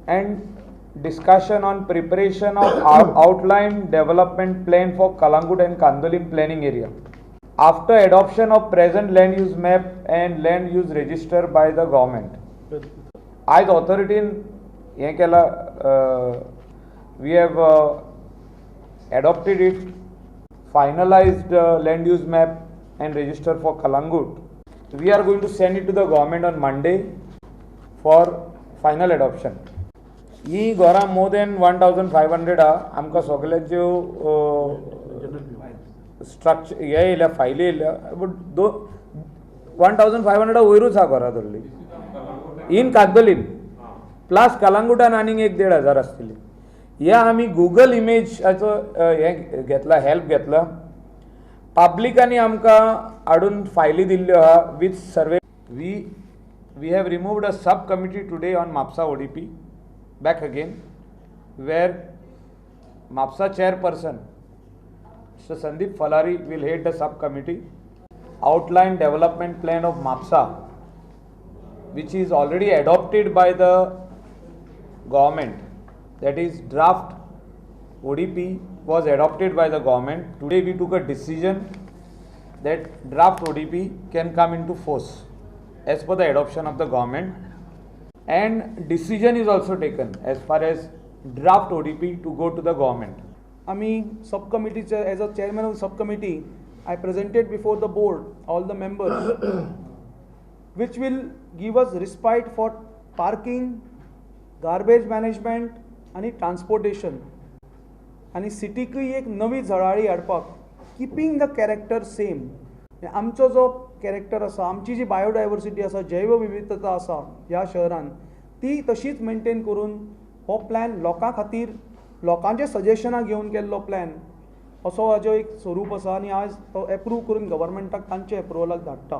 And discussion on preparation of outline development plan for Calangute and Candolim planning area after adoption of present land use map and land use register by the government. आयज ऑथॉरिटीन हें केलां, we have adopted it, finalized land use map and register for Calangute. We are going to send it to the government on Monday for final adoption. ही घरां more than 1500 आहा. आमकां सगल्यांच्यो structure हे येयल्या, फायली येयल्या, बट दो 1500 वयरूच आहा घरां धरली इन कांदोलीम, प्लस कलांगुटान आनीक 1,500 आसतली. हे आमी गुगल इमेजाचो हें घेतला, हेल्प घेतला. पब्लिकांनी आमकां हाडून फायली दिल्ल्यो आहा with survey. We have removed a sub committee today on Mapusa ODP back again, where Mapusa chairperson Mr. Sandeep Falari will head the sub committee. Outline development plan of Mapusa, which is already adopted by the government, that is draft ODP was adopted by the government. Today we took a decision that draft ODP can come into force as per the adoption of the government, and decision is also taken as far as draft ODP to go to the government. आमी सब कमिटीचे, as a chairman of sub committee, I presented before the board all the members, which will give us respite for parking, garbage management आनी transportation, आनी सिटीकूय एक नवी झळाळी हाडपाक, keeping the character same. आमचो जो character आसा, आमची जी बायोडायवर्सिटी आसा, जैवविविधता आसा ह्या शहरान, ती तशीच मेनटेन करून हो प्लॅन लोकां खातीर, लोकांचे सजेशनां घेवन केल्लो प्लॅन असो हाजो एक स्वरूप आसा. आनी आज तो एप्रूव करून गव्हर्मेंटाक तांचे एप्रुवलाक धाडटा.